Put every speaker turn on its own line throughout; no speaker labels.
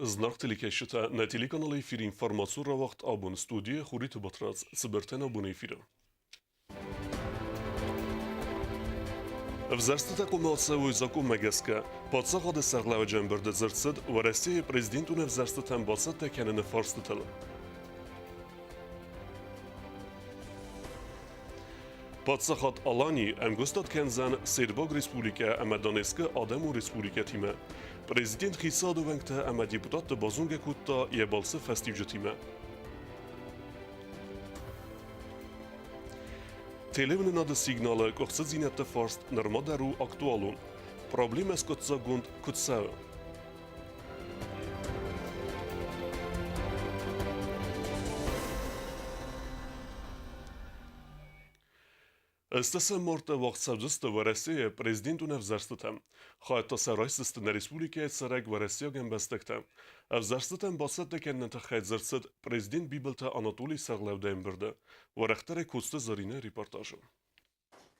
Зынаргъ телекӕсджытӕ, нӕ телеканалы эфиры информацион рауагъд абон студийы Хуриты Батрадз цыбыртӕн абоны эфиры. Ӕвзӕрстытӕ хъуамӕ ацӕуой закъонмӕ гӕсгӕ. Паддзахады сӕргълӕууӕджы ӕмбырды дзырд цыд Уӕрӕсейы президентон ӕвзӕрстытӕм бацӕттӕ кӕныны фарстытыл. Паддзахад Алани ӕмгуыстад кӕндзӕн Сербаг Республикӕ ӕмӕ Донецкы Адӕмон Республикӕтимӕ. Президент хицауады уӕнгтӕ ӕмӕ депутатты базонгӕ кодта йӕ балцы фӕстиуджытимӕ. Телеуынынады сигналы къуыхцыдзинӕдты фарст нырма дӕр у актуалон. Проблемӕ скъуыддзаггонд куыд цӕуы? Ӕстӕсӕм марты уагъд цӕудзысты Уӕрӕсейы президентон ӕвзӕрстытӕ. Хайадтӕ сӕ райсдзысты нӕ республикӕйы цӕрӕг уӕрӕсейаг ӕмбӕстӕгтӕ. Ӕвзӕрстытӕм бацӕттӕ кӕныны тыххӕй дзырд цыд президент Бибылты Анатолийы сӕргълӕудӕй ӕмбырды. Уӕрӕхдӕрӕй Коцты Зӕринӕ репортажы.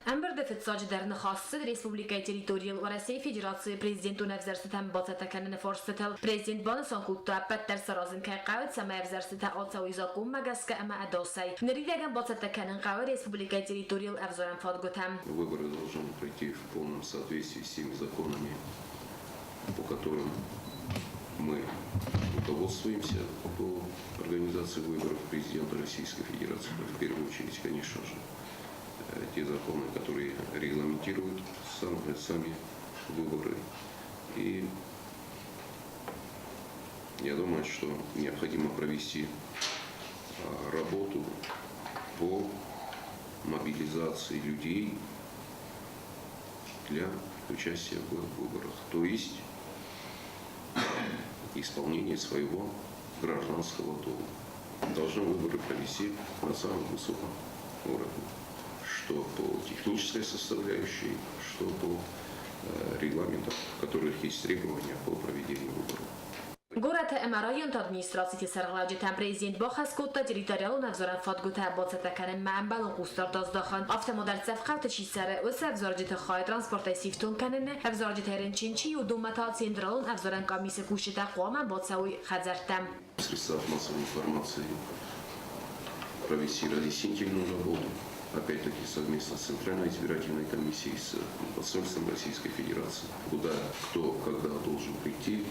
Ӕмбырды фыццаджыдӕр ныхас цыд республикӕйы территорийыл Уӕрӕсейы Федерацийы президентон ӕвзӕрстытӕм бацӕттӕ кӕныны фарстытыл. Президент банысан кодта, ӕппӕт дӕр саразын кӕй хъӕуы, цӕмӕй ӕвзӕрстытӕ ацӕуой закъонмӕ гӕсгӕ ӕмӕ ӕдасӕй. Ныридӕгӕн бацӕттӕ кӕнын хъӕуы республикӕйы территорийыл ӕвзарӕн фадгуытӕм.
Выборы должны пройти в полном соответствии с теми законами, по которым мы руководствуемся по организации выборов президента Российской Федерации, в первую очередь, конечно же, те законы, которые регламентируют сами выборы. И я думаю, что необходимо провести работу по мобилизации людей для участия в выборах, то есть исполнение своего гражданского долга. Должны выборы провести на самом высоком уровне, что по технической составляющей, что по регламентам, в которых есть требования по проведению выборов.
Горӕты ӕмӕ районты администрациты сӕргълӕуджытӕн президент бахӕс кодта территориалон ӕвзарӕн фадгуытӕ бацӕттӕ кӕнынмӕ ӕмбӕлон хъусдард аздахын. Афтӕ ма дӕрддзӕф хъӕуты чи цӕры, уыцы ӕвзарджыты хай транспортӕй сифтонг кӕныны, ӕвзарджытӕй рынчын чи у, уыдонмӕ та централон ӕвзарӕн къамисы кусджытӕ хъуамӕ бацӕуой хӕдзӕрттӕм.
В средствах массовой информации провести разъяснительную работу, опять-таки совместно с Центральной избирательной комиссией, с посольством Российской Федерации, куда кто когда должен прийти,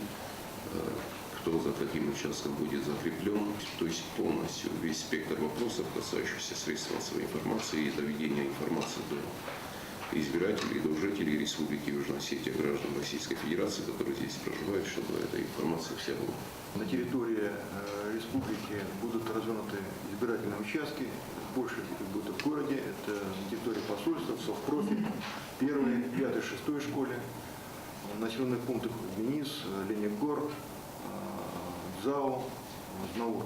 кто за каким участком будет закреплен, то есть полностью весь спектр вопросов, касающихся средств массовой информации и доведения информации до избирателей, до жителей Республики Южная Осетия, граждан Российской Федерации, которые здесь проживают, чтобы эта информация вся была.
На территории республики будут развернуты избирательные участки, больше будет в городе, это на территории посольства, в Совпрофе, первой, пятой, шестой школе, в населенных пунктах Денис, Ленигор, ЗАО, Знаур,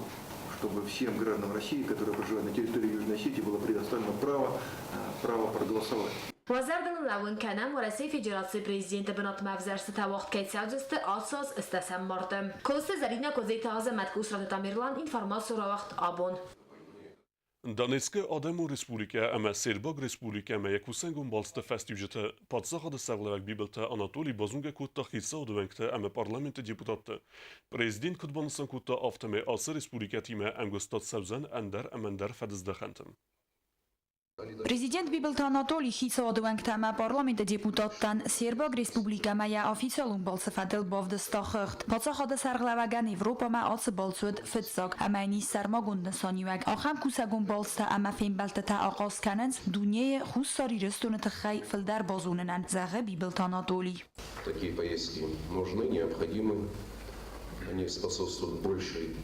чтобы всем гражданам России, которые проживают на территории Южной Осетии, было предоставлено право проголосовать.
Уӕ зӕрдыл лӕууын кӕнӕм, Уӕрӕсейы Федерацийы президенты бынатмӕ ӕвзӕрстытӕ уагъд кӕй цӕудзысты ацы аз ӕстӕсӕм марты. Коцты Зӕринӕ, Козайты Азӕмӕт, Къусраты Тамерлан, информацион рауагъд абон.
Донецкы Адӕмон Республикӕ ӕмӕ Сербаг Республикӕмӕ йӕ кусӕнгон балцты фӕстиуджыты паддзахады сӕргълӕууӕг Бибылты Анатолий базонгӕ кодта хицауады уӕнгтӕ ӕмӕ парламенты депутатты. Президент куыд банысан кодта, афтӕмӕй ацы республикӕтимӕ ӕмгуыстад цӕудзӕн ӕндӕр ӕмӕ ӕндӕр фӕдыздӕхӕнты.
Президент Бибылты Анатолий хицауады уӕнгтӕ ӕмӕ парламенты депутаттӕн Сербаг Республикӕмӕ йӕ официалон балцы фӕдыл бавдыста хыгъд. Паддзахады сӕргълӕууӕгӕн Европӕмӕ ацы балц уыд фыццаг ӕмӕ йын ис сӕрмагонд нысаниуӕг. Ахӕм кусӕгон балцтӕ ӕмӕ фембӕлдтытӕ ахъаз кӕнынц дунейы Хуссар Ирыстоны тыххӕй фылдӕр базонынӕн, зӕгъы Бибылты Анатолий.
Такие поездки нужны, необходимы. Они способствуют большей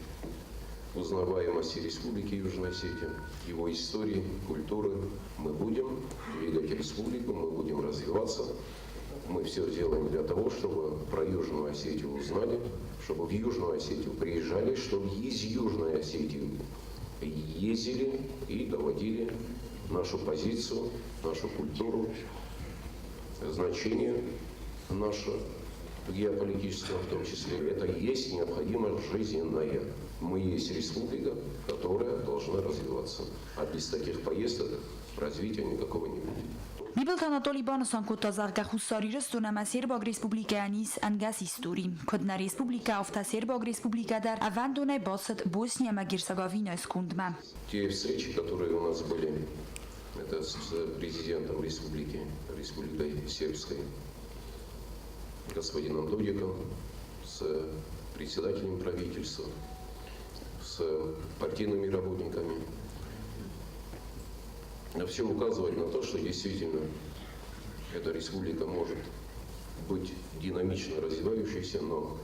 узнаваемости Республики Южная Осетия, его истории, культуры. Мы будем двигать республику, мы будем развиваться. Мы все сделаем для того, чтобы про Южную Осетию узнали, чтобы в Южную Осетию приезжали, чтобы из Южной Осетии ездили и доводили нашу позицию, нашу культуру, значение наше геополитическое в том числе. Это есть необходимость жизненная. Мы есть республика, которая должна развиваться. А без таких поездок развития никакого не будет.
Бибылты Анатоли банысан кодта, зӕгъгӕ, Хуссар Ирыстон ӕмӕ Сербаг Республикӕйӕн ис ӕнгӕс истори. Куыд нӕ республикӕ, афтӕ Сербаг Республикӕ дӕр ӕвӕндонӕй бацыд Босни ӕмӕ Герцеговинӕйы скондмӕ.
Те встречи, которые у нас были, это с президентом республики, Республикой Сербской, господином Додиком, с председателем правительства, с партийными работниками. Все указывает на то, что действительно эта республика может быть динамично развивающейся, но,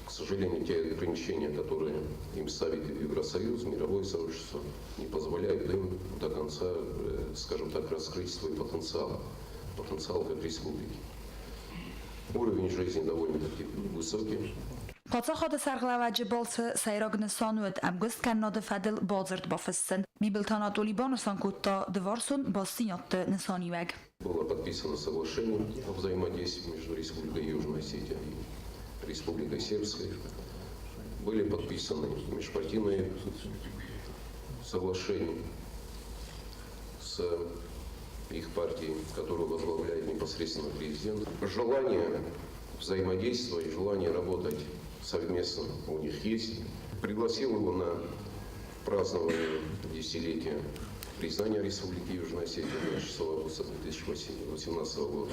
к сожалению, те ограничения, которые им ставит Евросоюз, мировое сообщество, не позволяют им до конца, скажем так, раскрыть свой потенциал, потенциал как республики. Уровень жизни довольно-таки высокий.
Паддзахады сӕргълӕууӕджы балцы сӕйраг нысан уыд ӕмгуысткӕнынады фӕдыл бадзырд бафыссын. Бибылты Анатоли банысан кодта дывӕрсон бастдзинӕдты нысаниуӕг.
Было подписано соглашение о взаимодействии между Республикой Южная Осетия и Республикой Сербской. Были подписаны межпартийные соглашения с их партией, которую возглавляет непосредственно президент. Желание взаимодействовать, желание работать совместно у них есть. Пригласил его на празднование десятилетия признания Республики Южная Осетия 6 августа 2018 года.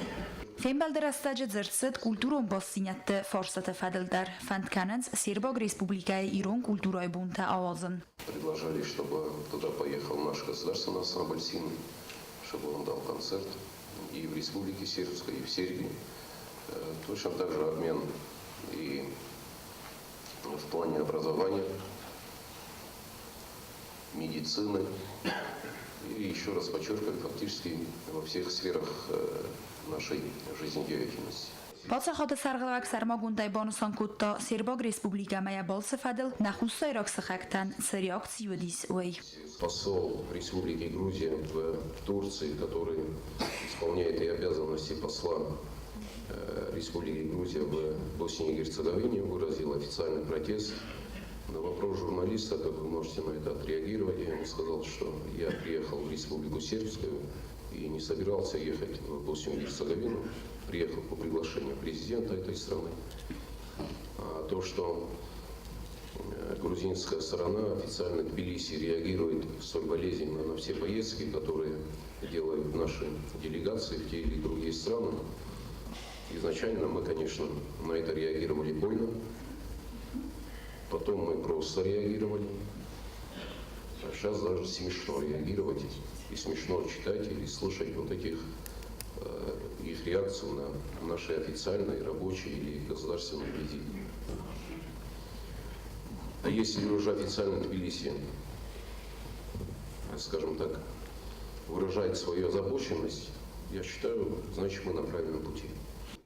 Фембӕлды рӕстӕджы дзырд цыд культурон бастдзинӕдты фарстаты фӕдыл дӕр. Фӕнд кӕнынц Сербаг Республикӕйы ирон культурӕйы бонтӕ ауадзын.
Предложили, чтобы туда поехал наш государственный ансамбль «Симд», чтобы он дал концерт и в Республике Сербской, и в Сербии. Точно так же обмен и в плане образования, медицины. И еще раз подчеркиваю, фактически во всех сферах нашей жизнедеятельности.
Паддзахады сӕргълӕууӕг сӕрмагондӕй банысан кодта, Сербаг Республикӕмӕ йӕ балцы фӕдыл нӕ хуссайраг сыхӕгтӕн цы реакци уыдис, уый.
Посол Республики Грузия в Турции, который исполняет и обязанности посла Республики Грузия в Боснии и Герцеговине, выразил официальный протест. На вопрос журналиста, как вы можете на это отреагировать, я ему сказал, что я приехал в Республику Сербскую и не собирался ехать в Боснию и Герцеговину, приехал по приглашению президента этой страны. А то, что грузинская сторона официально Тбилиси реагирует столь болезненно на все поездки, которые делают наши делегации в те или другие страны. Изначально мы, конечно, на это реагировали больно. Потом мы просто реагировали. А сейчас даже смешно реагировать и смешно читать или слышать вот этих их реакцию на наши официальные, рабочие или государственные визиты. А если уже официально Тбилиси, скажем так, выражает свою озабоченность, я считаю, значит, мы на правильном пути.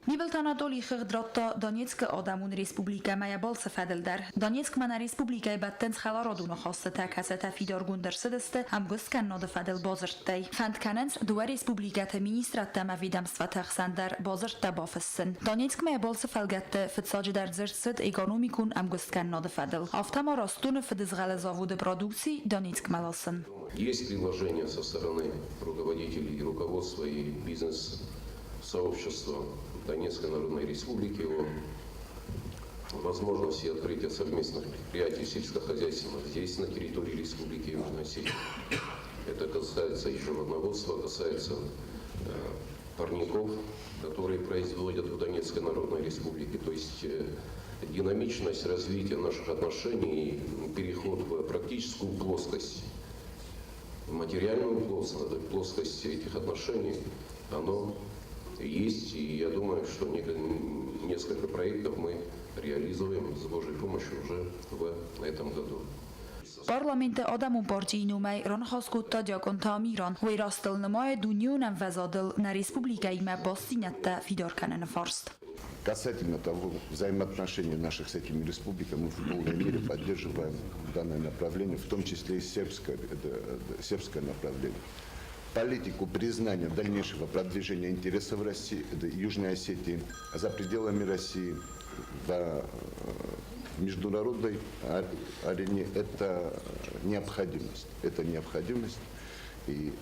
Бибылты Анатоли хыгъд радта Донецкы Адӕмон Республикӕмӕ йӕ балцы фӕдыл дӕр. Донецкмӕ нӕ республикӕйы бӕттынц хӕларадон ахастытӕ, кӕцытӕ фидаргонд ӕрцыдысты ӕмгуысткӕнынады фӕдыл бадзырдтӕй. Фӕнд кӕнынц дыууӕ республикӕты министрадтӕ ӕмӕ ведомствоты хсӕн дӕр бадзырдтӕ бафыссын. Донецкмӕ йӕ балцы фӕлгӕтты фыццаджыдӕр дзырд цыд экономикон ӕмгуысткӕнынады фӕдыл, афтӕ ма Растдоны фыдызгъӕлы заводы продукци Донецкмӕ ласын.
Есть предложение со стороны руководителей и руководства и бизнес-сообщества Донецкой Народной Республики о возможности открытия совместных предприятий сельскохозяйственных здесь, на территории Республики Южная Осетия. Это касается и животноводства, касается парников, которые производят в Донецкой Народной Республике. То есть динамичность развития наших отношений и переход в практическую плоскость, в материальную плоскость, плоскость этих отношений, оно есть. И я думаю, что несколько проектов мы реализуем с Божьей помощью уже в этом году.
Парламенты Адӕмон партийы номӕй раныхас кодта Диакъонты Амиран. Уый растыл нымайы дунеон ӕмвӕзадыл нӕ республикӕимӕ бастдзинӕдтӕ фидар кӕныны фарст.
Касательно того взаимоотношений наших с этими республиками, мы в полной мере поддерживаем данное направление, в том числе и сербское, это сербское направление. Политику признания дальнейшего продвижения интересов России, это Южной Осетии, за пределами России, в международной арене, это необходимость. Это необходимость. И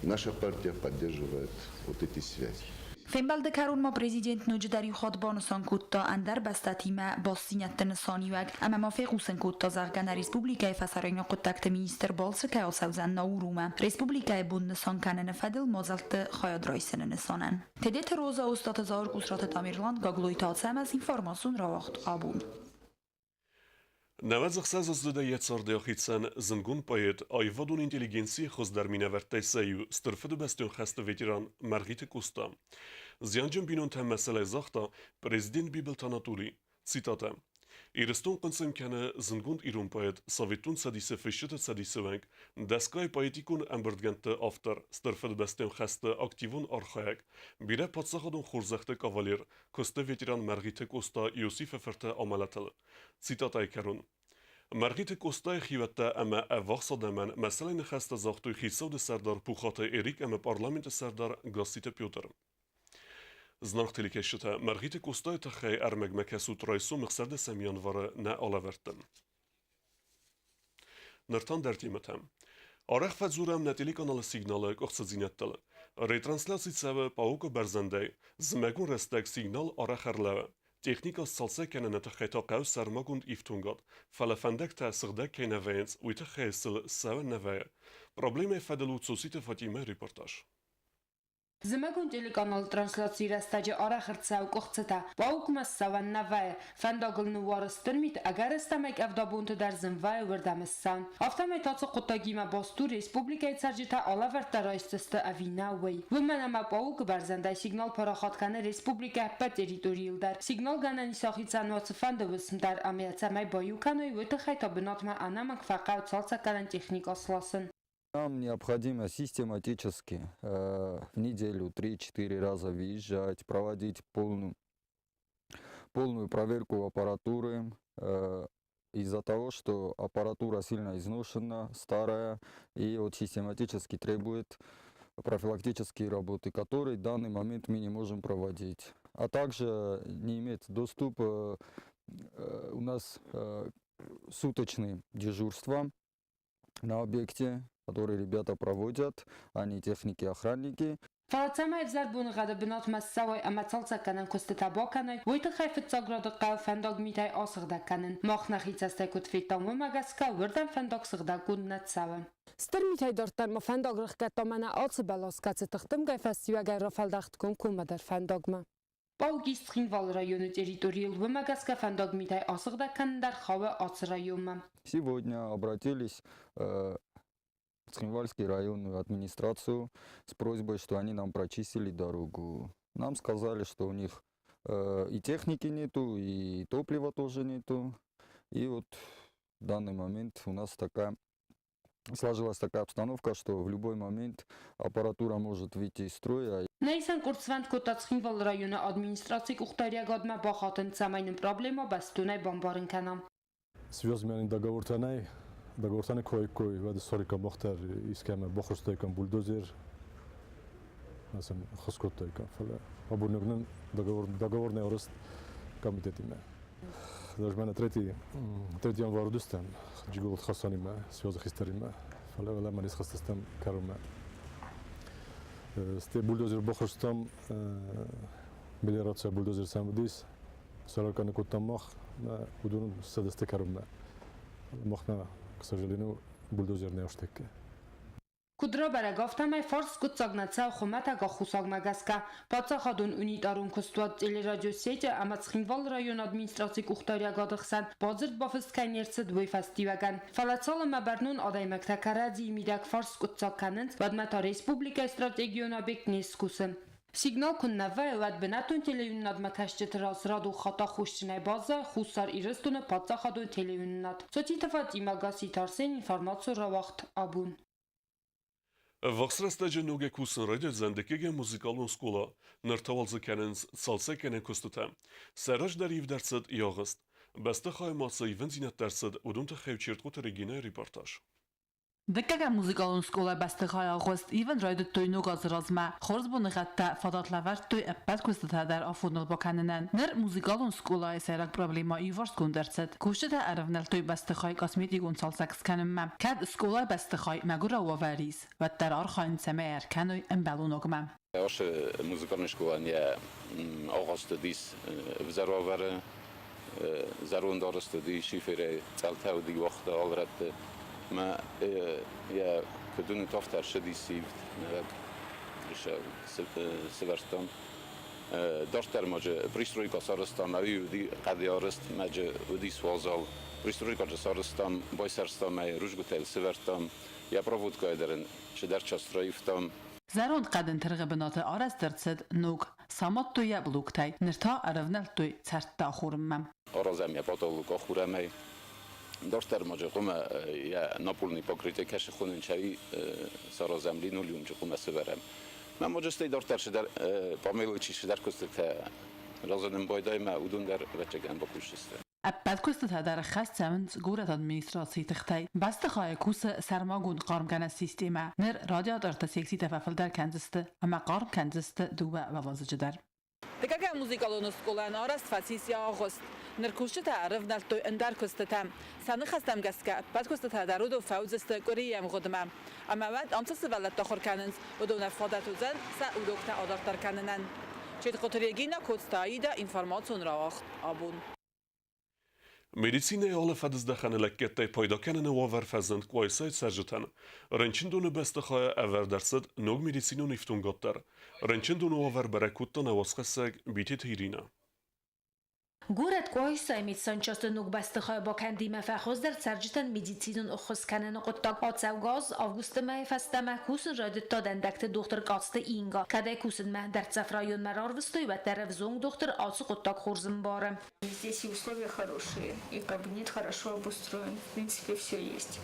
Наша партия поддерживает вот эти связи.
Фембӕлды кӕрон ма президент ноджыдӕр иу хатт банысан кодта ӕндӕр бӕстӕтимӕ бастдзинӕдты нысаниуӕг ӕмӕ ма фехъусын кодта, зӕгъгӕ, нӕ республикӕйы фӕсарӕйнаг хъуыддӕгты министр балцы кӕй ацӕудзӕн Наурумӕ республикӕйы бон нысан кӕныны фӕдыл мадзӕлтты хайад райсыны нысанӕн. Тедеты Роза, Остъаты Зауыр, Къусраты Тамерлан, Гаглойты Ацӕмӕз, информацион рауагъд абон.
96-аздзыдӕй йӕ царды ахицӕн зындгонд поэт, аивадон интеллигенцийы хуыздӕр минӕвӕрттӕй сӕ иу, Стыр Фыдыбӕстон хӕсты ветеран Мӕргъиты Къоста. Зианджын бинонтӕн мӕсӕлӕй загъта президент Бибылты Анатолий. Цитатӕ. Ирыстон хъынцъым кӕны зындгонд ирон поэт, Советон Цӕдисы Фысджыты Цӕдисы уӕнг, дӕсгай поэтикон ӕмбырдгӕндты автор, Стыр Фыдыбӕстон хӕсты активон архайӕг, бирӕ паддзахадон хорзӕхты кавалер, куысты ветеран Мӕргъиты Къоста Иосифы фырты амӕлӕтыл. Цитатӕйы кӕрон. Мӕргъиты Къостайы хиуӕттӕ ӕмӕ ӕввахс адӕмӕн мӕсӕлӕй ныхӕстӕ загътой хицауды сӕрдар Пухаты Эрик ӕмӕ парламенты сӕрдар Гасситы Петр. Зынаргъ телекӕсджытӕ, Мӕргъиты Къостайы тыххӕй ӕрмӕгмӕ кӕсут райсом 16 январы нӕ алӕвӕрдты. Ныр та ӕндӕр темӕтӕ. Арӕх фӕдзурӕм нӕ телеканалы сигналы къуыхцыдзинӕдтыл. Ретрансляци цӕуы Паук-ы бӕрзӕндӕй. Зымӕгон рӕстӕг сигнал арӕх ӕрлӕууы. Техникӕ сцалцӕг кӕныны тыххӕй та хъӕуы сӕрмагонд ифтонгад, фӕлӕ фӕндӕгтӕ сыгъдӕг кӕй нӕ вӕййынц, уый тыххӕй сыл цӕуӕн нӕ вӕййы. Проблемӕйы фӕдыл у Цоциты Фатимӕйы репортаж.
Зымӕгон телеканалы трансляцийы рӕстӕджы арӕх ӕрцӕуы къуыхцытӕ. Паукмӕ ссӕуӕн нӕ вӕййы. Фӕндагыл ныууары стыр мит, ӕгӕрыстӕмӕй къӕвдабонты дӕр зын вӕййы уырдӕм ссӕуын. Афтӕмӕй та цы хъуыддагимӕ баст у, республикӕйы цӕрджытӕ алӕвӕрдтӕ райсдзысты ӕви нӕ, уый. Уымӕн ӕмӕ паукы бӕрзӕндӕй сигнал парахат кӕны республикӕ ӕппӕт территорийыл дӕр. Сигналгӕнӕн ис ахицӕн уа цыфӕнды уысм дӕр ӕмӕ йӕ цӕмӕй баиу кӕной, уый тыххӕй та бынатмӕ ӕнӕмӕнг фӕхъӕуы цалцӕггӕнӕн техникӕ сласын.
Нам необходимо систематически в неделю 3-4 раза выезжать, проводить полную проверку аппаратуры. Из-за того, что аппаратура сильно изношена, старая, и вот систематически требует профилактические работы, которые в данный момент мы не можем проводить. А также не имеет доступа у нас суточные дежурства на объекте, которые ребята проводят, они техники-охранники.
Фӕлӕ цӕмӕй ӕвзӕр боныгъӕды бынатмӕ ссӕуой ӕмӕ цалцӕггӕнӕн куыстытӕ бакӕной, уый тыххӕй фыццаг рады хъӕуы фӕндаг митӕй асыгъдӕг кӕнын. Мах нӕхи цӕстӕй куыд федтам, уымӕ гӕсгӕ уырдӕм фӕндаг сыгъдӕггонд нӕ цӕуы. Стыр митӕй дарддӕр ма фӕндаг рыхгӕдта мӕнӕ ацы бӕлас, кӕцы тыхдымгӕйы фӕстиуӕгӕй рафӕлдӕхт комкоммӕ дӕр фӕндагмӕ. Пъаук ис Цхинвалы районы территорийыл, уымӕ гӕсгӕ фӕндаг митӕй асыгъдӕг кӕнын дӕр хауы ацы районмӕ.
Сегодня обратились в Цхинвальскую районную администрацию с просьбой, что они нам прочистили дорогу. Нам сказали, что у них и техники нету, и топлива тоже нету. И вот в данный момент у нас такая сложилась такая обстановка, что в любой момент аппаратура может выйти из строя.
Нӕ исӕн къорд сфӕнд кодта Цхинвалы районы администрацийы къухдариӕгадмӕ бахатын, цӕмӕй нын проблемӕ бӕстонӕй бамбарын кӕна.
Связь договортӕ нӕй, договортӕ нӕ кой уӕд сорикам мах дӕр искӕмӕ баххуырстаиккам бульдозер, ӕххуыс кодтаиккам, фӕлӕ абон нын договор нӕ арӕзт комитетимӕ. Даже мӕнӕ третий январь уыдыстӕм Джиголаты Хасанимӕ, связы хистӕримӕ, фӕлӕ уӕлӕмӕ не схызтыстӕм кӕронмӕ. Стӕй бульдозер баххуырстам, мелиорация бульдозер сӕм уыдис, соляркӕ ныккодтам мах, уыдон ссыдысты кӕронмӕ. Махмӕ, к сожалению, бульдозер не ӕстӕккӕ.
Куыд рабӕрӕг, афтӕмӕй фарст скъуыддзаг нӕ цӕуы хуымӕтӕг ӕххуысагмӕ гӕсгӕ. Паддзахадон унитарон куыстуат телерадиосеть ӕмӕ Цхинвалы районы администрацийы къухдариӕгады хсӕн бадзырд бафыст кӕй не рцыд, уый фӕстиуӕгӕн. Фӕлӕ цалынмӕ бӕрнон адӕймӕгтӕ кӕрӕдзийы мидӕг фарст скъуыддзаг кӕнынц, уӕдмӕ та республикӕйы стратегион объект не скусы. Сигнал куыннӕ вӕййы, уӕд бынӕттон телеуынынадмӕ кӕсджыты раз радон хатт аххосджынӕй баззайы Хуссар Ирыстоны паддзахадон телеуынынад. Цоциты Фатимӕ, Гасситы Арсен, информацион рауагъд Абон.
Ӕввахс рӕстӕджы ногӕй кусын райдайдзӕн дыккӕгӕм музыкалон скъола. Ныр та уал дзы кӕнынц цалцӕггӕнӕн куыстытӕ. Сӕ раздӕр ивд ӕрцыд ягъыст. Бӕстыхайы ма цы ивындзинӕдтӕ ӕрцыд, уыдон тыххӕй Чертхъоты Регинӕйы репортаж.
Дыккӕгӕм музыкалон скъола бӕстыхайы агъуыст ивын райдыдтой ног азы размӕ. Хорз боныгъӕдтӕ фадат лӕвӕрдтой ӕппӕт куыстытӕ дӕр афоныл бакӕнынӕн. Ныр музыкалон скъолайы сӕйраг проблемӕ иуварсгонд ӕрцыд. Кусджытӕ ӕрӕвнӕлдтой бӕстыхай косметикон цалцӕг скӕнынмӕ. Кӕд скъолайы бӕстыхай мӕгуырау уавӕр ис, уӕддӕр архайынц, цӕмӕй ӕркӕной ӕмбӕлон огмӕ.
Ашы музыкалон скъолайӕн йӕ агъуыст уыдис ӕвзӕр уавӕры, зӕронд арӕзт уыди, шиферӕй цъӕлтӕ уыди уагъта алы рӕтты. Мӕ йӕ куыд уынут, афтӕ ӕрцыдис ивд нӕуӕг сывӕрдтам. Дарддӕр ма дзы пристройка сарӕзтам, ӕви уыди хъӕды арӕзт, мӕ дзы уыдис уазал. Пристройка дзы сарӕзтам, байсӕрстам ӕй, рудзгуытӕ йыл сывӕрдтам, йӕ проводкӕйы дӕр ын цыдӕр част раивтам.
Зӕронд хъӕдын тыргъы бынаты арӕзт ӕрцыд ног, самадтой йӕ блоктӕй, ныр та ӕрӕвнӕлдтой цӕрдтӕ ахорынмӕ.
Аразӕм йӕ потолок ахурӕмӕй. Дарддӕр ма хъуамӕ йӕ напольный покрытие кӕсы хонын чай саразӕм, линолеумджы хъуамӕ сывӕрӕм. Мӕ ма стӕй дарддӕр цыдӕр Памелычи цыдӕр куыстытӕ разынын байдаймӕ, уыдон дӕр ӕвӕццӕгӕн бакусдзысты.
Ӕппӕт куыстытӕ дӕр ӕххӕст цӕуынц горӕты администрацийы тыхтӕй. Бӕстыхайы кусы сӕрмагонд хъармгӕнӕн системӕ. Ныр радиаторты секцитӕ фӕфылдӕр кӕндзысты ӕмӕ хъарм кӕндзысты дыууӕ уӕладзыджы дӕр.
Дыккӕгӕм музыкалон скъолайӕн арӕзт фӕцис йӕ агъуыст. Ныр кусджытӕ ӕрывнӕлдтой ӕндӕр куыстытӕм. Сӕ ныхӕстӕм гӕсгӕ, ӕппӕт куыстытӕ дӕр уыдон фӕуыдзысты къуырийы ӕмгъуыдмӕ. Ӕмӕ уӕд ам цы сывӕллӕттӕ ахуыр кӕнынц, уыдонӕн фадат уыдзӕн сӕ уроктӕ адарддӕр кӕнынӕн. Четхъоты Регина, Коцты Аида, информацион рауагъд абон.
Медицинӕйы алы фӕдыздӕхӕны лӕггӕдтӕй пайда кӕныны уавӕр фӕзынд Къуайсайы цӕрджытӕн. Рынчындоны бӕстыхайы ӕвӕрд ӕрцыд ног медицинон ифтонгад дӕр. Рынчындоны уавӕр бӕрӕг кодта нӕ уацхӕссӕг Битеты Иринӕ.
Горӕт Къуайсайы медсанчасты ног бӕстыхайы бакӕндимӕ фӕхуыздӕр цӕрджытӕн медицинон ӕххуыс кӕныны хъуыддаг. Ацӕугӕ аз августы мӕйы фӕстӕмӕ кусын райдыдта дӕндӕгты дохтыр Къацты Инга. Кӕд ӕй кусынмӕ дӕрддзӕф районмӕ рарвыстой, уӕддӕр ӕвзонг дохтыр ацы хъуыддаг хорз ӕмбары.
Здесь и условия хорошие, и кабинет хорошо обустроен. В принципе, все есть.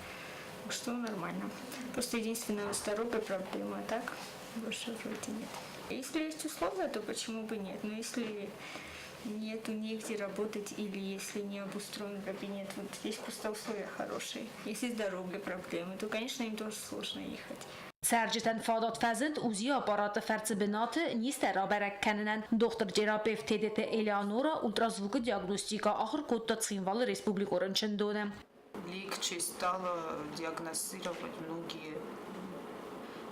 Так что нормально. Просто единственная с дорогой проблема, а так больше вроде нет. Если есть условия, то почему бы нет? Но если нету негде работать или если не обустроен кабинет, вот здесь просто условия хорошие. Если с дорогой проблемы, то, конечно, им тоже сложно ехать.
Цӕрджытӕн фадат фӕзынд УЗИ аппараты фӕрцы бынаты низтӕ рабӕрӕг кӕнынӕн. Дохтыр-терапевт Тедеты Элеонора ультразвукы диагностикӕ ахуыр кодта Цхинвалы республикон рынчындоны.
Легче стало диагностировать многие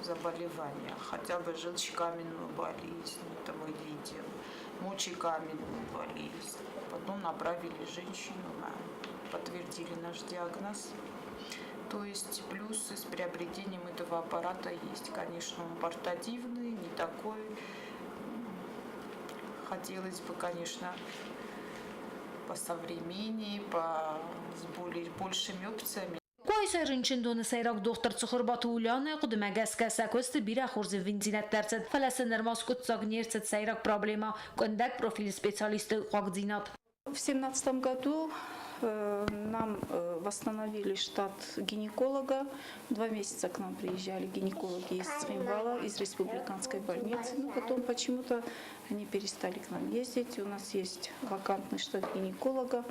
заболевания, хотя бы желчекаменную болезнь, это мы видим, мочекаменную болезнь. Потом направили женщину, подтвердили наш диагноз. То есть плюсы с приобретением этого аппарата есть. Конечно, он портативный, не такой. Хотелось бы, конечно, посовременнее, с более, большими опциями.
Къуайсайы рынчындоны сӕйраг дохтыр Цыхуырбаты Ульянайы хъуыдымӕ гӕсгӕ сӕ куысты бирӕ хорз ивындзинӕдтӕ ӕрцыд, фӕлӕ сын нырма скъуыддзаг не рцыд сӕйраг проблемӕ – къуындӕг профилы специалистты хъуагдзинад.
В 2017 году нам восстановили штат гинеколога. 2 месяца к нам приезжали гинекологи из Цхинвала, из республиканской больницы. Но потом почему-то они перестали к нам ездить. У нас есть вакантный штат гинеколога.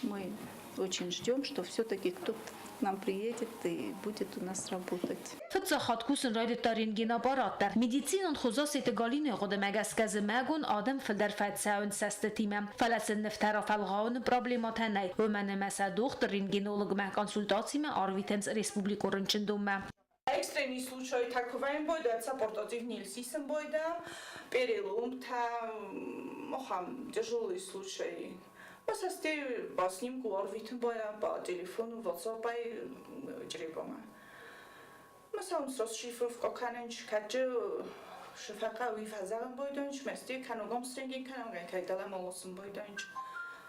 Мы очень ждем, что все-таки кто-то к нам приедет и будет у нас работать.
Фыццаг хатт кусын райдыдта рентгенаппарат дӕр. Медицинон хо Зассеты Галинайы хъуыдымӕ гӕсгӕ зымӕгон адӕм фылдӕр фӕцӕуынц цӕстытимӕ. Фӕлӕ сын нывтӕ рафӕлгъауыны проблемӕтӕ нӕй, уымӕн ӕмӕ сӕ дохтыр-рентгенологмӕ консультацимӕ арвитынц республикон рынчындонмӕ.
Экстренный случай такова бойда, портатив нилсисэн бойда, переломта, охам тяжелый случай. Бас асте ба снимку арвитын боя, по телефону, WhatsApp ჭრიბომა. მასაუნ расшифровка кананч каджы шифака вифазаган бойдонч, መስти канугом стрингин кануган кайдала молосын бойдонч.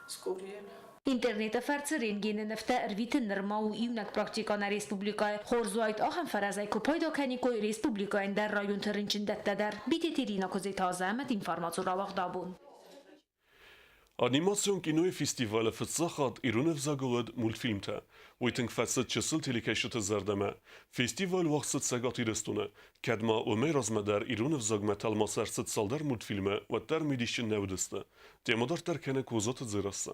Скуриен.
Интернеты фӕрцы рентгены нывтӕ ӕрвитын нырма у иунӕг практикӕ нӕ республикӕйы. Хорз уаид ахӕм фӕрӕзӕй куы пайда кӕниккой республикӕйы ӕндӕр районты рынчындӕттӕ дӕр. Битеты Ирина Куыдзеты Азӕмӕт, информацион рауагъд абон.
Анимацион кинойы фестивалы фыццаг хатт ирон ӕвзагыл уыд мультфильмтӕ. Уый тынг фӕцыд чысыл телекӕсджыты зӕрдӕмӕ. Фестиваль уагъд цыд Цӕгат Ирыстоны. Кӕд ма уымӕй размӕ дӕр ирон ӕвзагмӕ тӕлмац ӕрцыд цалдӕр мультфильмы, уӕддӕр мидисджын нӕ уыдысты. Темӕ дарддӕр кӕны Козаты Дзерассӕ.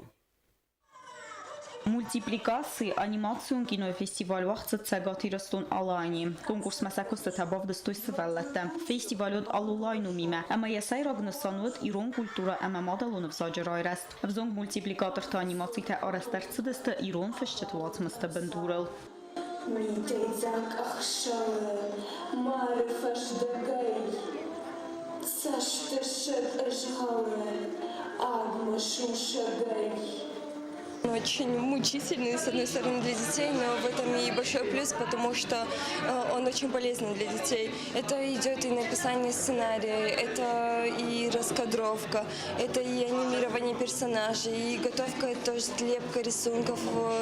Мультипликаци анимацион кинойы фестиваль уагъд цыд Цӕгат Ирыстон-Аланийы. Конкурсмӕ сӕ куыстытӕ бавдыстой сывӕллӕттӕ. Фестиваль уыд Алолайы номимӕ ӕмӕ йӕ сӕйраг нысан уыд ирон культурӕ ӕмӕ мадӕлон ӕвзаджы райрӕзт. Ӕвзонг мультипликаторты анимацитӕ арӕзт ӕрцыдысты ирон фысджыты уацмысты бындурыл.
Митӕйдзаг ӕхсӕвы мӕры фӕздӕгӕй цӕстысыг ызгъӕлы агмӕ сусӕгӕй.
Очень мучительный, с одной стороны, для детей, но в этом и большой плюс, потому что он очень полезный для детей. Это идет и написание сценария, это и раскадровка, это и анимирование персонажей, и готовка, тоже лепка рисунков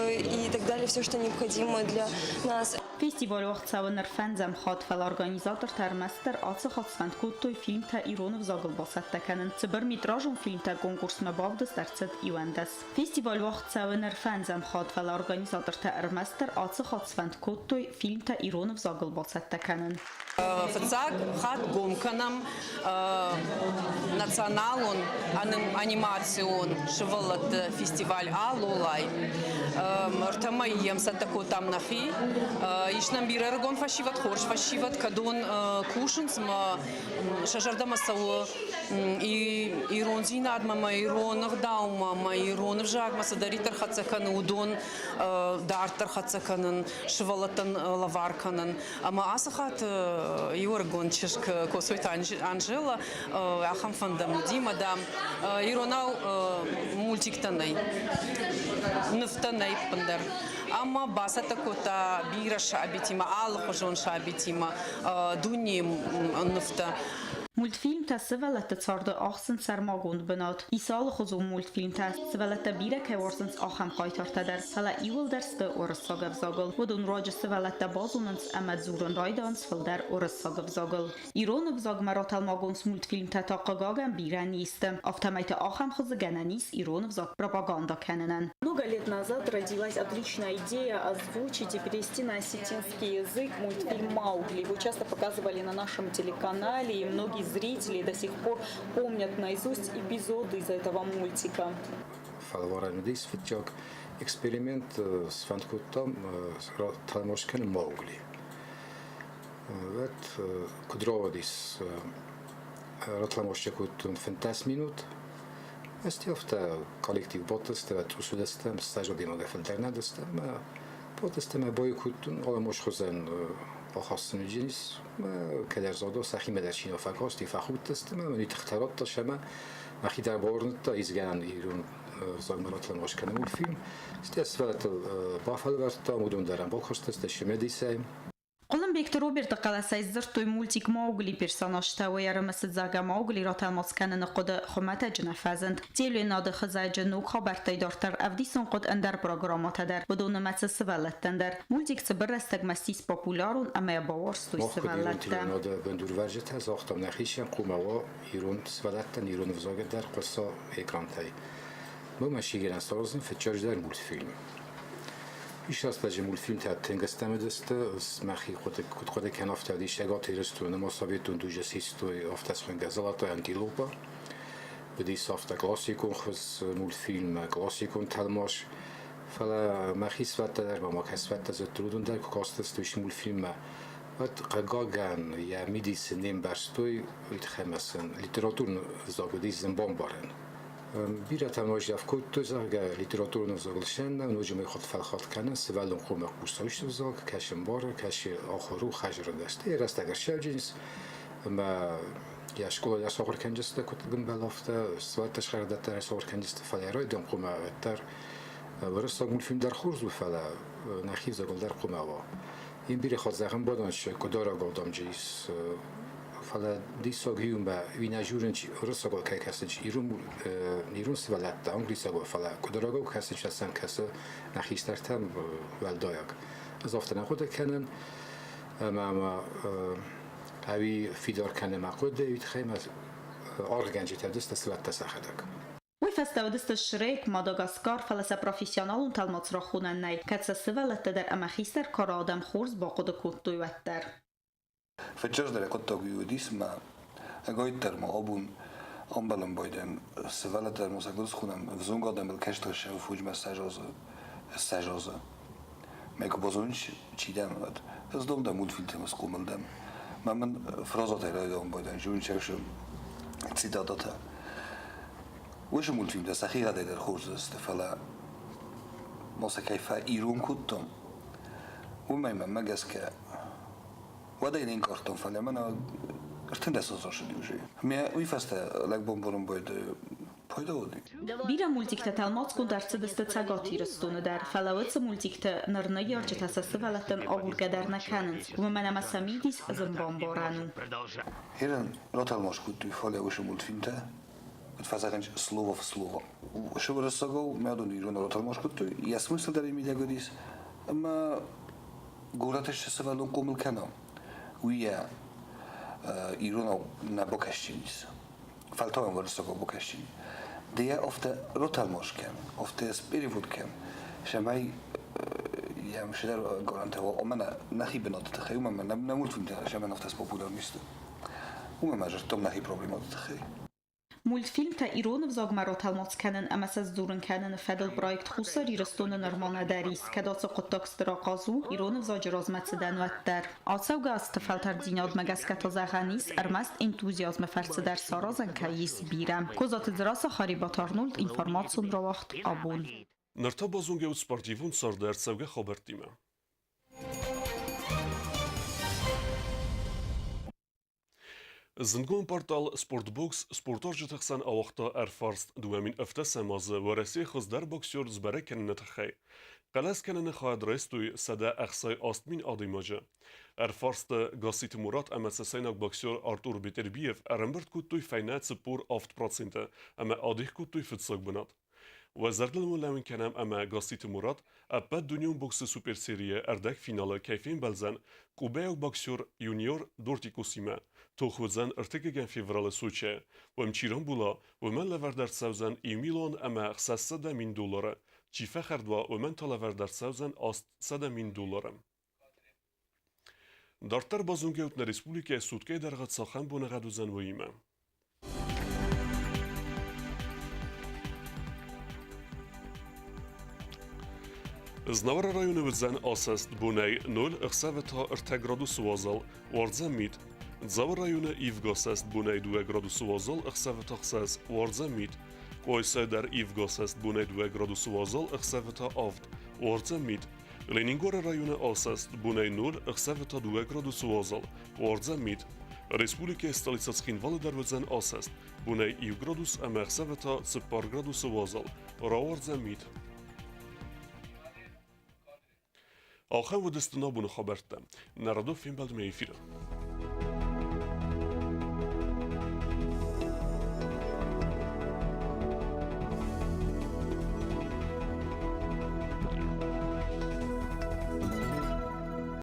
и так далее, все, что необходимо для нас.
Фестиваль уагъд цӕуы ныр фӕндзӕм хатт, фӕлӕ организатортӕ ӕрмӕстдӕр ацы хатт сфӕнд кодтой фильмтӕ ирон ӕвзагыл бацӕттӕ кӕнын. Цыбырметражон фильмтӕ конкурсмӕ бавдыст ӕрцыд 11. Фестиваль уагъд цӕуы ныр фӕндзӕм хатт, фӕлӕ организатортӕ ӕрмӕстдӕр ацы хатт сфӕнд кодтой фильмтӕ ирон ӕвзагыл бацӕттӕ кӕнын.
Фыццаг хатт гом кӕнӕм националон анимацион сывӕллӕтты фестиваль «Алолай». Ӕртӕ мӕйы йӕм цӕттӕ кодтам нӕхи. Ис нӕм бирӕ ӕрыгон фӕсивӕд, хорз фӕсивӕд, кӕдон кусынц ӕмӕ сӕ зӕрдӕмӕ цӕуы ирондзинадмӕ ӕмӕ ирон ӕгъдаумӕ ӕмӕ ирон ӕвзагмӕ цыдӕриддӕр хӕццӕ кӕны, уыдон дарддӕр хӕццӕ кӕнын, сывӕллӕттӕн лӕвар кӕнын. Ӕмӕ ацы хатт иу ӕрыгон чызг Коцойты Анжела ахӕм фӕндӕм уыди, мӕ, дам, иронау мультиктӕ нӕй, нывтӕ нӕй ӕппындӕр. Ӕмӕ бацӕттӕ кодта бирӕ сабитимӕ, алыхуызон сабитимӕ дунейы нывтӕ.
Мультфильмтӕ сывӕллӕтты царды ахсынц сӕрмагонд бынат. Ис алыхуызон мультфильмтӕ, сывӕллӕттӕ бирӕ кӕй уарзынц, ахӕм хъайтартӕ дӕр, фӕлӕ иууылдӕр сты уырыссаг ӕвзагыл. Уыдон руаджы сывӕллӕттӕ базонынц ӕмӕ дзурын райдайынц фылдӕр уырыссаг ӕвзагыл. Ирон ӕвзагмӕ ратӕлмагонд мультфильмтӕ та, хъыгагӕн, бирӕ не сты. Афтӕмӕй та ахӕм хуызы гӕнӕн ис ирон ӕвзаг пропаганда кӕнынӕн.
Много лет назад родилась отличная идея озвучить и перевести на осетинский язык мультфильм «Маугли». Его часто показывали на нашем телеканале, и многие зрители до сих пор помнят наизусть эпизоды из этого мультика.
Фӕлварӕн уыдис фыццаг эксперимент, сфӕнд кодтам тӕлмац кӕнын Маугли. Уӕд куыд рауадис, ратӕлмац кодтон 15 минут. Ӕз афтӕ коллектив бадтыстӕм, цъус уыдыстӕм, стаж адӕймагӕй фылдӕр нӕ уыдыстӕм. Бадтыстӕм ӕмӕ баиу кодтон аламош хуызӕн ахӕссын уыдис. Кӕдӕр задо сӕхимӕ дӕр чи нӕ фӕкасти, фӕхудтыстӕм ӕмӕ уый тыхтӕ радта ӕмӕ мӕхи дӕр бауырныдта, изгӕнӕн ирон ӕвзагмӕ ратӕлмац кӕнӕм мультфильм. Стӕй сывӕллӕттыл бафӕлвӕрдтам, уыдон дӕр ӕм бакастысты цымыдисӕй.
Хъуылымбегты Роберты хъӕлӕсӕй сдзырдтой мультик «Маугли» персонажтӕ. Уый ӕрымысыд, зӕгъгӕ, Маугли ратӕлмац кӕныны хъуыды хуымӕтӕджы нӕ фӕзынд. Телеуынады хызӕджы ног хабӕрттӕй дарддӕр ӕвдисын хъуыд ӕндӕр программӕтӕ дӕр, уыдон нымӕцы сывӕллӕттӕн дӕр. Мультик цыбыр рӕстӕгмӕ ссис популярон ӕмӕ йӕ бауарзтой
Мах куыд ирон
сывӕллӕттӕ.
телеуынады бындурвӕрджытӕ загътам нӕхицӕн, хъуамӕ уа ирон сывӕллӕттӕн ирон ӕвзагы дӕр хъуыса экрантӕй. Мӕ сигӕнӕн саразын фыццаджыдӕр мультфильм. Ис рӕстӕджы мультфильмтӕ тынг стӕм уыдысты, мӕхи куыд хъуыды кӕнын, афтӕ уыдис Цӕгат Ирыстоны ма советон дуджы систой афтӕ схуынгӕ «Золотая антилопа». Уыдис афтӕ классикон хуыз мультфильм, классикон тӕлмац. Фӕлӕ мӕхи свӕттӕ дӕр ма кӕс свӕттӕ зыдтой, уыдон дӕр куы кастысты уыцы мультфильммӕ, уӕд, хъыгагӕн, йӕ мидис не мбӕрстой, уый тыххӕй ӕмӕ сын литературон ӕвзаг уыдис зын бамбарӕн. Бирӕтӕ ноджы кодтой, зӕгъгӕ, литературон ӕвзагыл сӕнна, ноджы ма хатт фӕлхатт кӕнын, сывӕллон хъуамӕ хъуса уыцы ӕвзаг, кӕсы ӕмбары, кӕсы ахуыр у, хӕзыры дӕсты. Йӕ рӕстӕг ӕрсӕвджынц ӕмӕ йӕ скъолайы сахуыр кӕнджысты, куыд бынбӕл, афтӕ сывӕллӕттӕ схӕрдӕттӕ сахуыр кӕнджысты, фӕлӕ райдиан хъуамӕ уӕддӕр уырыссаг мультфильм дӕр хорз у, фӕлӕ нӕхи ӕвзагыл дӕр хъуамӕ уа. Ин бирӕ хатт зӕгъын баданч, куыдарӕг адӕмджы ис, фӕлӕ диссаг иумӕ уый нӕ журынч уырыссагыл кӕй кӕсынч ирон ирон сывӕллӕттӕ англисагыл, фӕлӕ куыдарӕгау кӕсынч сӕм кӕсы нӕ хистӕртӕм уӕлдайаг. Ӕз афтӕ нӕ хъуыды кӕнын, ӕмӕ ма ӕви фидар кӕны мӕ хъуыды, уый тыххӕй мӕ аргъгӕнджытӕ уыдысты сывӕллӕттӕ сӕхӕдӕг.
Уый фӕстӕ уыдысты Шрек, Мадагаскар, фӕлӕ сӕ профессионалон тӕлмац рахонӕн нӕй, кӕд сӕ сывӕллӕттӕ дӕр ӕмӕ хистӕр кары адӕм хорз бахъуыды кодтой, уӕддӕр.
Фыццаджыдӕр хъуыддаг уый уыдис, ӕмӕ ӕгайтдӕр ма абон ӕмбӕлӕн байдайӕм сывӕллӕттӕ дӕр ма сӕ гуырдз хонӕм, ӕвзонг адӕмыл кӕстӕр сӕ фуджмӕ сӕ 20 азы. Мӕ куы базонис, чи дӕн, уӕд. Ӕз дом дӕ мультфильмтӕм схъомыл дӕн. Мӕ мын фразатӕ райдайын байдайын, зончӕсы цитататӕ. Уыцы мультфильмтӕ сӕхигъӕдӕй дӕр хорз сты, фӕлӕ ма сӕ кӕй фӕирон кодтон, уымӕй мӕнмӕ гӕсгӕ уӕдӕй не нкъардтон, фӕлӕ мӕнӕ 13 азы рацыди уже. Мӕ уый фӕстӕ лӕг бомборон байдайы пайда уыди.
Бирӕ мультиктӕ тӕлмацгонд ӕрцыдысты Цӕгат Ирыстоны дӕр, фӕлӕ уыцы мультиктӕ ныр ныййарджытӕ сӕ сывӕллӕттӕн агургӕ дӕр нӕ кӕнынц, уымӕн ӕмӕ сӕ мидис зын бамбарӕн у.
Ирын ратӕлмац кодтой фӕлӕ уыцы мультфильмтӕ, куыд фӕзӕгъынц, слово в слово. Сывӕрццагау мӕдон ирон ратӕлмац кодтой, йӕ смысл дӕр мидӕг уыдис, ӕмӕ горӕты сывӕллон хъомыл кӕна, уый йӕ иронау нӕ бакӕсдзӕнис. Фӕлтау уырыссагау бакӕсин. Ды йӕ афтӕ ротӕлмас кӕн, афтӕ сперевод кӕн, цӕмӕй йӕм цыдӕр гарантӕ уа. Омӕ нӕхи бынаты тыххӕй, уымӕн ӕмӕ нӕ мультфильмтӕ цӕмӕн афтӕ спопулярный сты. Уымӕн ӕмӕ зыдтам нӕхи проблемӕты тыххӕй.
Мультфильмтӕ ирон ӕвзагмӕ ратӕлмац кӕнын ӕмӕ сӕ сдзурын кӕныны фӕдыл проект Хуссар Ирыстоны нырма нӕдӕр ис, кӕд ацы хъуыддаг стыр ахъаз у ирон ӕвзаджы размӕцыдӕн, уӕддӕр. Ацӕугӕ азты фӕлтӕрддзинадмӕ гӕсгӕ та зӕгъӕн ис, ӕрмӕст энтузиазмы фӕрцы дӕр саразӕн кӕй ис бирӕ. Козаты Дзерассӕ, Харебаты Арнольд, информацион рауагъд «Абон».
Ныр та базонгӕ ут спортивон царды ӕрцӕугӕ хабӕрттимӕ. Зындгонд портал Спортбокс спортуарзджыты хсӕн ауагъта ӕрфарст 2007 азы Уӕрӕсейы хуыздӕр боксер сбӕрӕг кӕныны тыххӕй. Хъӕлӕс кӕныны хайад райстой 168 000 адӕймаджы. Ӕрфарсты Гасситы Мурат ӕмӕ цӕцӕйнаг боксер Артур Бетербиев ӕрӕмбырд кодтой фӕйнӕ 47% ӕмӕ адих кодтой фыццаг бынат. Уӕ зӕрдыл уын лӕууын кӕнӕм ӕмӕ Гасситы Мурат ӕппӕт дунеон боксы суперсерийы ӕрдӕгфиналы кӕй фембӕлдзӕн кубӕйаг боксер юниор Дортикусимӕ. Тох уыдзӕн ӕртыккӕгӕм февралы Сочӕйы. Уым чи рамбула, уымӕн лӕвӕрд ӕрцӕудзӕн иу милуан ӕмӕ 600 мин доллары. Чи фӕхӕрд уа, уымӕн та лӕвӕрд ӕрцӕудзӕн 800 мин доллары. Дарддӕр базонгӕ ут нӕ республикӕйы суткӕйы дӕргъы цахӕм боныгъӕд уыдзӕн, уыимӕ. Знауыры районы уыдзӕн асӕст бонӕй 0, ӕхсӕвы та 3 градусы уазал, уардзӕн мит. Дзауы районы ивгӕ асӕст бонӕй 2 градусы уазал, ӕхсӕвы та 6, уардзӕн мит. Къуайсайы дӕр ивгӕ асӕст бонӕй 2 градусы уазал, ӕхсӕвы та 7, уардзӕн мит. Ленингоры районы асӕст бонӕй 0, ӕхсӕвы та 2 градусы уазал, уардзӕн мит. Республикӕйы столицӕ Цхинвалы дӕр уыдзӕн асӕст, бонӕй 1 градус ӕмӕ ӕхсӕвы та 4 градусы уазал, рауардзӕн мит. Ахӕм уыдысты нӕ абоны хабӕрттӕ. Нӕ радон фембӕлдмӕ эфиры.